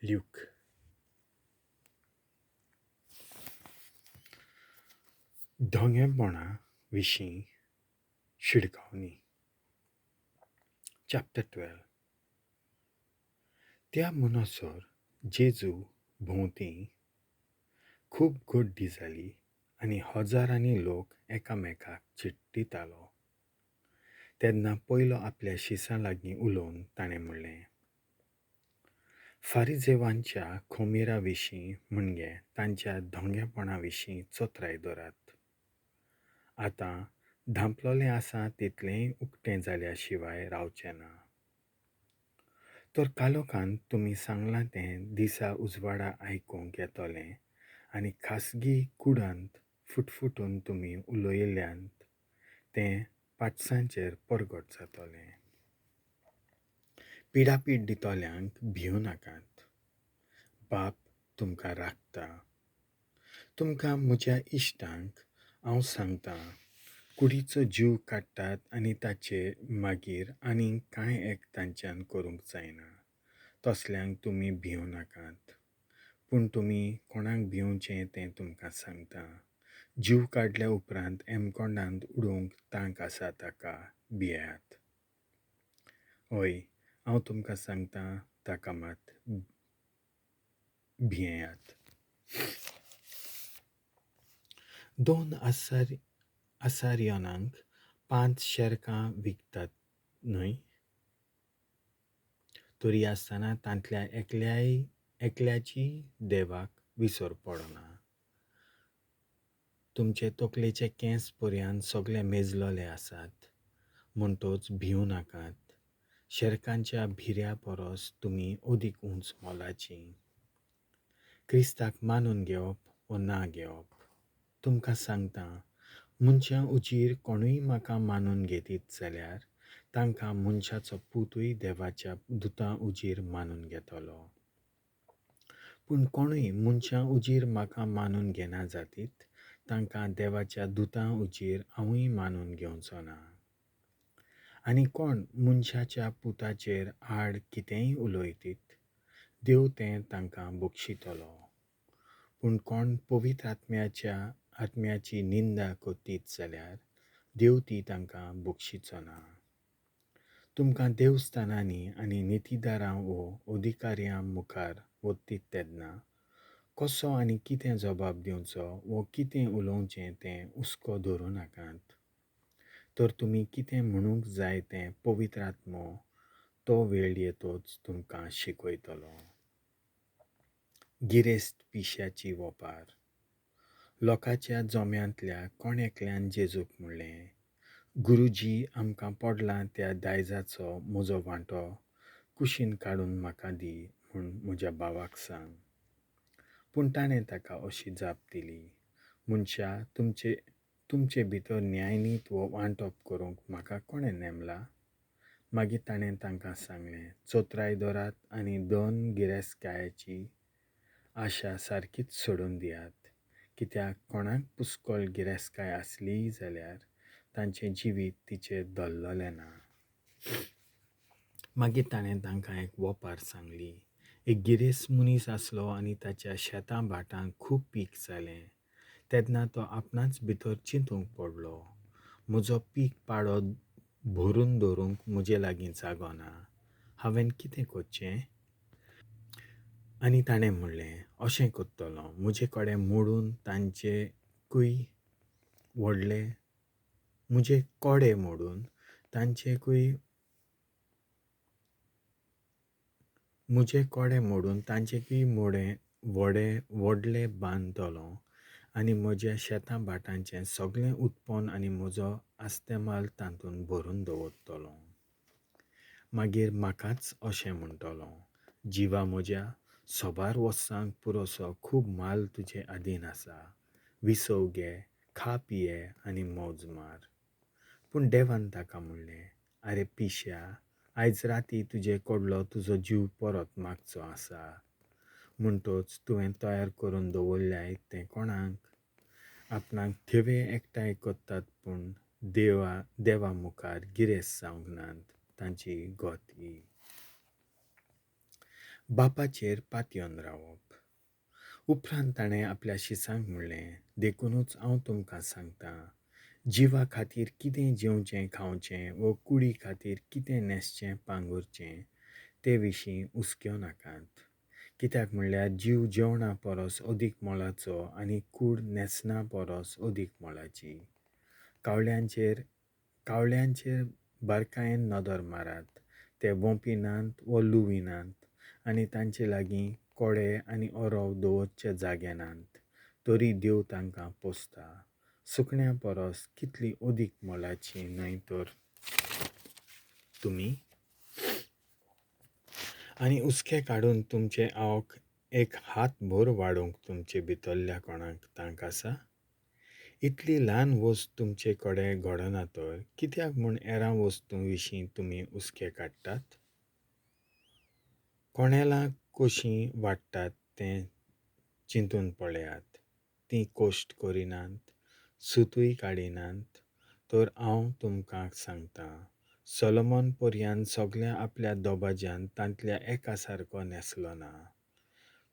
Luke. धोंगेपणा विशीं शिडकावणी. Chapter 12. त्या म्हणसर जेजू भोंवती खूब गर्दी जाली आनी हजारांनी लोक एकामेकाक चिड्डितालो. तेन्ना पयलो आपल्या शिसां लागीं उलोवन ताणें म्हणलें, फारिजेवांच्या खोमीरा विशीं म्हणजे तांच्या धोंगेपणा विशीं चत्राय धरात. आतां धांपलोलें आसा तितलेंय उक्तें जाल्या शिवाय रावचें ना. तर कालोखांत तुमी सांगलां तें दिसा उजवाडा आयकूंक येतलें आनी खासगी कुडांत फुटफुटून तुमी उलयल्यांत तें पाटसांचेर परगट जातलें. पिडापीड दितल्यांक भिवं नाकात. बाप तुमकां राखता. तुमकां म्हज्या इश्टांक हांव सांगतां, कुडीचो जीव काडटात आनी ताचे मागीर आनीक कांय एक तांच्यान करूंक जायना. तसल्यांक तुमी भिवं नाकात. पूण तुमी कोणाक भिवचें तें तुमकां सांगतां. जीव काडल्या उपरांत एमकोंडांत उडोवंक तांक आसा ताका भियेयात. हय, हांव तुमकां सांगतां, ताका मात भियेयात. 2 आसारियनांक 5 शेरकां विकतात न्हय? तरी आसतना तांतल्या एकल्याची देवाक विसर पडना. तुमचे तकलेचे केंस पर्यान सगळे मेजलोले आसात. म्हणटोच भिवं नाकात. शेरकांच्या भिऱ्या परस तुमी अदीक उंच मोलाची. क्रिस्ताक मानून घेवप वो ना घेवप, तुमकां सांगतां, मनशां उजीर कोणूय म्हाका मानून घेतीत जाल्यार तांकां मनशाचो पुतूय देवाच्या दुतां उजीर मानून घेतलो. पूण कोणूय मनशां उजीर म्हाका मानून घेना जातीत तांकां देवाच्या दुतां उजीर हांवूय मानून घेवचो ना. आनी कोण मनशाच्या पुताचेर आड कितेंय उलयतीत, देव तें तांकां बक्षितलो. पूण कोण पवित्र आत्म्याची निंदा करतीत जाल्यार देव ती तांकां बक्षिचो ना. तुमकां देवस्थानांनी आनी नितीदारां वो अधिकाऱ्यां मुखार वतीत तेन्ना कसो आनी कितें जबाब दिवचो वो कितें उलोवचें तें हुस्को धरूं नाकात. तर तुमी कितें म्हणूंक जाय तें पवित्र आत्मो तो वेळ येतोच तुमकां शिकयतलो. गिरेस्त पिश्याची वोपार. लोकांच्या जोम्यांतल्या कोण एकल्यान जेजूक म्हणलें, गुरुजी, आमकां पडलां त्या दायजाचो म्हजो वांटो कुशीन काडून म्हाका दी म्हूण म्हज्या भावाक सांग. पूण ताणें ताका अशी जाप दिली, मनशा, तुमचे भितर न्यायनीत वो वांटप करूंक म्हाका कोणें नेमला? मागीर ताणें तांकां सांगलें, चोत्राय धरात आनी 2 गिरेस्तकायाची आशा सारकीच सोडून दियात. कित्याक कोणाक पुस्कळ गिरेस्तकाय आसलीय जाल्यार तांचें जिवीत तिचेर धरलेलें ना. मागीर ताणें तांकां एक वोपार सांगली. एक गिरेस्त मनीस आसलो आनी ताच्या शेतां भाटांक खूब पीक जालें. तेन्ना तो आपणाच भितर चिंतूंक पडलो, म्हजो पीक पाडो भरून दवरूंक म्हजे लागीं जागो ना. हांवें कितें करचें? आनी ताणें म्हणलें, अशें करतलो, म्हजे कडेन मोडून तांचेकूय व्हडले म्हजे कोडे मोडून तांचेकूय म्हजे कोडे मोडून तांचेकूय व्हडले बांदतलो आनी म्हज्या शेतां भाटांचें सगळें उत्पन्न आनी म्हजो आस्तेमाल तातूंत भरून दवरतलो. मागीर म्हाकाच अशें म्हणटलो, जिवा म्हज्या, सोबार वर्सांक पुरोसो खूब माल तुजे आदीन आसा. विसव घे, खा पिये आनी मौज मार. पूण देवान ताका म्हणलें, आरे पिश्या, आयज राती तुजे कडलो तुजो जीव परत मागचो आसा. म्हणटोच तुवें तयार करून दवरल्याय तें कोणाक? आपणाक थेवे एकठांय करतात पूण देवा मुखार गिरेस्त जावंक नात, तांची गत ही. बापाचेर पातयेवन रावप. उपरांत ताणें आपल्या शिसांक म्हणलें, देखुनूच हांव तुमकां सांगतां, जिवा खातीर कितें जेवचें खावचें वो कुडी खातीर कितें न्हेसचें पांगुरचें ते विशीं हुस्क्यो नाकात. कित्याक म्हणल्यार जीव जेवणा परस अदीक मोलाचो आनी कूड न्हेसणा परस अदीक मोलाची. कावळ्यांचेर बारकायेन नदर मारात, ते वोंपिनात वो लुविनात आनी तांचे लागीं कोडे आनी ओरव दवरचे जागे नात, तरी देव तांकां पोसता. सुकण्या परस कितली अदीक मोलाची न्हय तर तुमी? आनी हुस्के काडून तुमचे आवक एक हात भर वाडोवंक तुमचे भितरल्या कोणाक तांक आसा? इतली ल्हान वस्त तुमचे कडेन घडना तर कित्याक म्हूण हेरां वस्तूं विशीं तुमी हुस्के काडटात? कोणेलां कशीं वाडटात तें चिंतून पळयात. तीं कश्ट करिनात, सुतूय काडिनात, तर हांव तुमकां सांगतां, सोलोमन पर्यान सगल्या आपल्या दबाज्यान तांतल्या एका सारको न्हेसलो ना.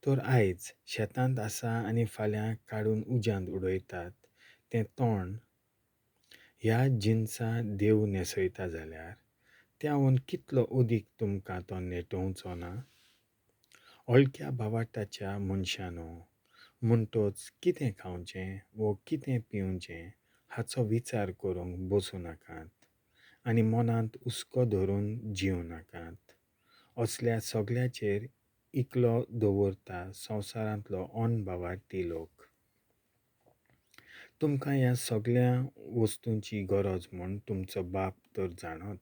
तर आयज शेतांत आसा आनी फाल्यां काडून उज्यांत उडयतात तें तण ह्या जिनसा देव न्हेसयता जाल्यार त्याहून कितलो अदीक तुमकां तो नेटोवचो ना? हलक्या भावार्थाच्या मनशानो, म्हणटच कितें खावचें वो कितें पिवचें हाचो विचार करूंक बसूं नाकात आनी मनांत हुस्को धरून जीव नाकात. असल्या सगळ्याचेर इकलो दवरता संवसारांतलो अनभावार्थी लोक. तुमकां ह्या सगळ्या वस्तूंची गरज म्हूण तुमचो बाप तर जाणोच.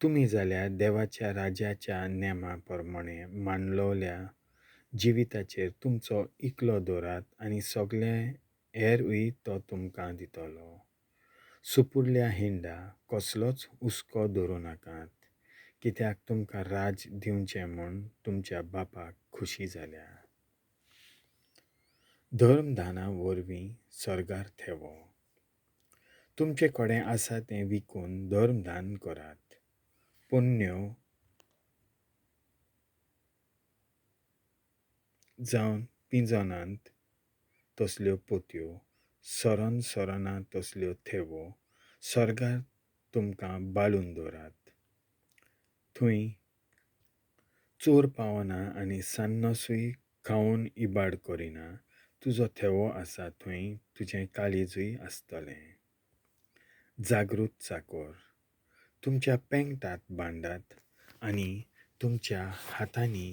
तुमी जाल्यार देवाच्या राज्याच्या नेमा प्रमाणे मांडलोल्या जिविताचेर तुमचो इकलो दवरात आनी सगळें हेरूय तो तुमकां दितलो. सुपुरल्या हिंडा कसलोच हुस्को धरूं नाकात, कित्याक तुमकां राज दिवचें म्हूण तुमच्या बापाक खुशी जाल्या. धर्मदाना वरवीं सर्गार थेवो. तुमचे कडेन आसा तें विकून धर्मदान करात. पुण्यो जावन पिंजनात तसल्यो पोतयो, सरन सरना तसल्यो थेवो सर्गार तुमकां बाळून दवरात. थंय चोर पावना आनी सान्नसूय खावन इबाड करिना. तुजो थेवो आसा थंय तुजें काळीजूय आसतलें. जागृत चाकोर. तुमच्या पेंगटात बांदात आनी तुमच्या हातांनी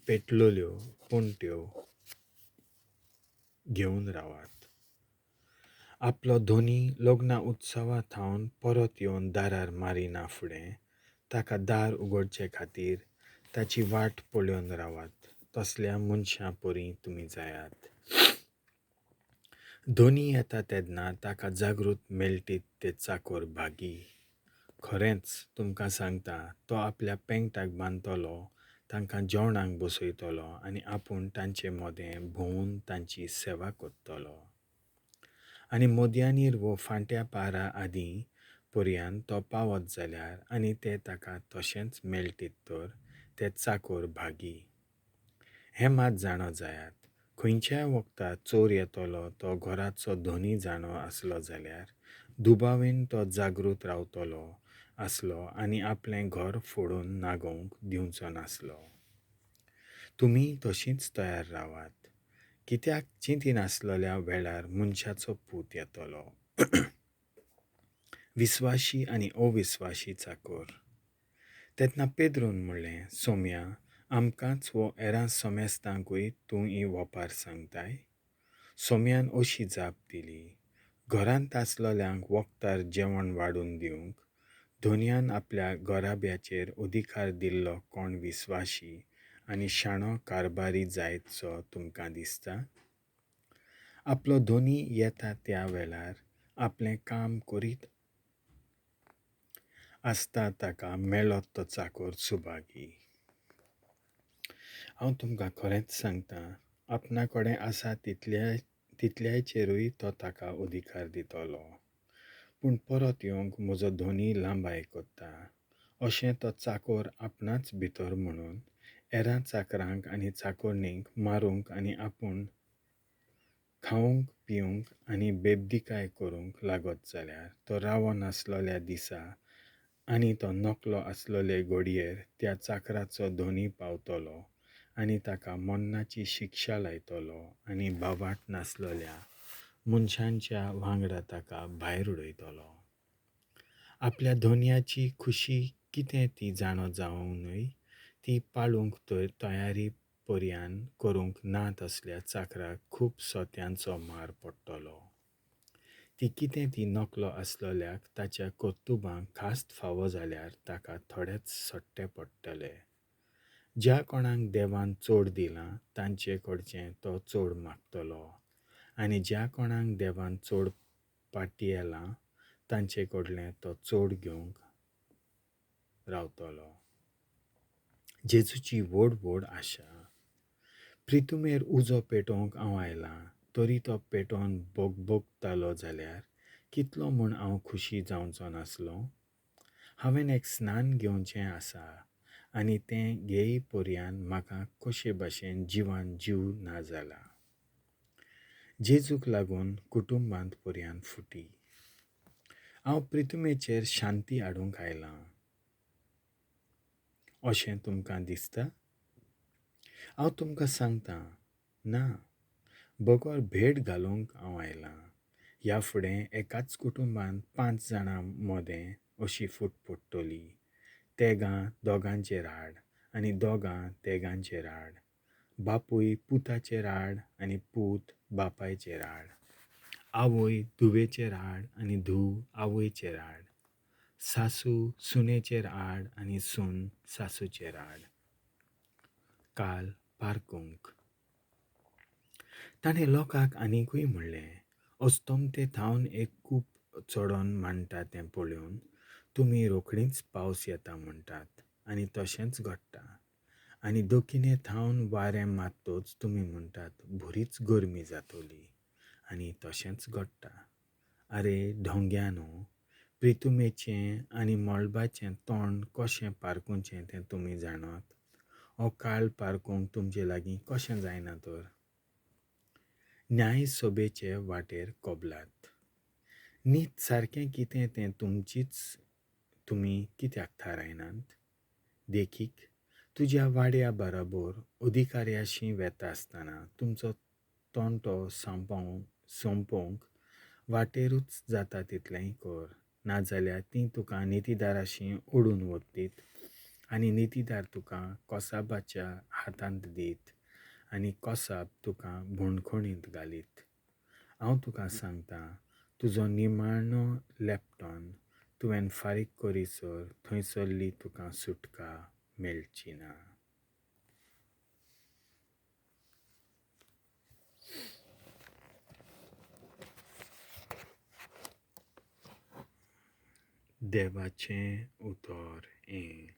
पेटलेल्यो पणट्यो घेवन रावात. आपलो धनी लग्ना उत्सवा थावन परत येवन दारार मारिना फुडें ताका दार उगडचे खातीर ताची वाट पळोवन रावात. तसल्या मनशां परी तुमी जायात. धनी येता तेन्ना ताका जागृत मेळटीत ते चाकोर भागी. खरेंच तुमकां सांगता, तो आपल्या पेंगटाक बांदतलो, तांकां जेवणाक बसयतलो आनी आपूण तांचे मदें भोंवून तांची सेवा करतलो. आनी मोदयानीर वो फांट्या पारा आदीं पर्यान तो पावत जाल्यार आनी ते ताका तशेंच मेळटीत तर ते चाकोर भागी. हें मात जाणो जायात, खंयच्याय वखदार चोर येतलो तो घराचो धनी जाणो आसलो जाल्यार दुबावीन तो जागृत रावतलो आसलो आनी आपलें घर फोडून नागोवंक दिवचो नासलो. तुमी तशींच तयार रावात, कित्याक चिंतिनासलेल्या वेळार मनशाचो पूत येतलो. विस्वाशी आनी अविस्वाशी चाकोर. तेन्ना पेद्रून म्हणलें, सोम्या, आमकांच वो हेरां समेस्तांकूय तूं ही वोपार सांगताय? सोम्यान अशी जाप दिली, घरांत आसलेल्यांक वखदार जेवण वाडून दिवंक धनयान आपल्या घराब्याचेर अधिकार दिल्लो कोण विस्वाशी आनी शाणो कारभारी जायतसो तुमकां दिसता? आपलो धनी येता त्या वेळार आपलें काम करीत आसता ताका मेळत तो चाकोर सुभागी. हांव तुमकां खरेंच सांगता, आपणा कडेन आसा तितल्याचेरूय तो ताका अधिकार दितलो. पूण परत येवंक म्हजो धनी लांबाय करता अशें तो चाकोर आपणाच भितर म्हणून, एरां चाकरांक आनी चाकोरणींक मारूंक आनी आपूण खावंक पिवंक आनी बेबदिकाय करूंक लागत जाल्यार, तो रावो नासलोल्या दिसा आनी तो नकलो आसलोले घडयेर त्या चाकराचो धनी पावतलो आनी ताका मरणाची शिक्षा लायतलो आनी भावार्त नासलोल्या मनशांच्या वांगडा ताका भायर उडयतलो. आपल्या धनयाची खुशी कितें ती जाणो जावनूय ती पाळूंक तयारी पर्यान करूंक ना तसल्या चाकराक खूब सोत्यांचो मार पडटलो. ती कितें ती नकलो आसलोल्याक ताच्या कर्तुबांक खास्त फावो जाल्यार ताका थोडेच सट्टे पडटले. ज्या कोणाक देवान चड दिलां तांचे कडचें तो चड मागतलो आनी ज्या कोणाक देवान चड पाटयेलां तांचे कडलें तो चड घेवंक रावतलो. जेजूची व्हड व्हड आशा. प्रितुमेर उजो पेटोवंक हांव आयलां, तरी तो पेटोवन बोगबोगतालो जाल्यार कितलो म्हूण हांव खुशी जावचो नासलो. हांवें एक स्नान घेवचें आसा आनी तें घेय पर्यान म्हाका कशे भाशेन जिवान जीव ना जाला. जेजूक लागून कुटुंबांत पर्यान फुटी. हांव प्रितुमेचेर शांती हाडूंक आयलां अशें तुमकां दिसता? हांव तुमकां सांगतां, ना, बगर भेट घालूंक हांव आयलां. ह्या फुडें एकाच कुटुंबांत 5 जाणां मदें अशी फूट पडटली. तेगां दोगांचेर आड आनी दोगां तेगांचेर आड, बापूय पुताचेर आड आनी पूत बापायचेर आड, आवय धुवेचेर आड आनी धूव आवयचेर आड, सासू सुनेचेर आड आनी सून सासूचेर आड. काल पारकूंक. ताणें लोकांक आनीकूय म्हणलें, अस्तमते थावन एक कूप चडोन मांडटा तें पळोवन तुमी रोखडीच पावस येता म्हणटात आनी तशेंच घडटा. आनी दक्षिणे थावन वारें मारतच तुमी म्हणटात बरीच गरमी जातली आनी तशेंच घडटा. आरे ढोंग्यानो, प्रितुमेचें आनी मळबाचें तोंड कशें पारकुचें तें तुमी जाणात. हो काळ पारकूंक तुमचे लागीं कशें जायना तर? न्यायसभेचे वाटेर कबलात. नीत सारकें कितें तें तुमचीच तुमी कित्याक थारायनात? देखीक, तुज्या वाड्या बराबर अधिकाऱ्याशी वेता आसतना तुमचो तंटो सोंपोवंक वाटेरूच जाता तितलेंय कर, नाजाल्यार तीं तुका नितीदाराशी ओडून व्हरतीत आनी नितीदार तुका कोसाबाच्या हातांत दीत आनी कोसाब तुका बणखणींत घालीत. हांव तुका सांगता, तुजो निमाणो लेपटॉन तुवें फारीक करीसर थंयसरली तुका सुटका मेळची ना. देवाचें उतर हें.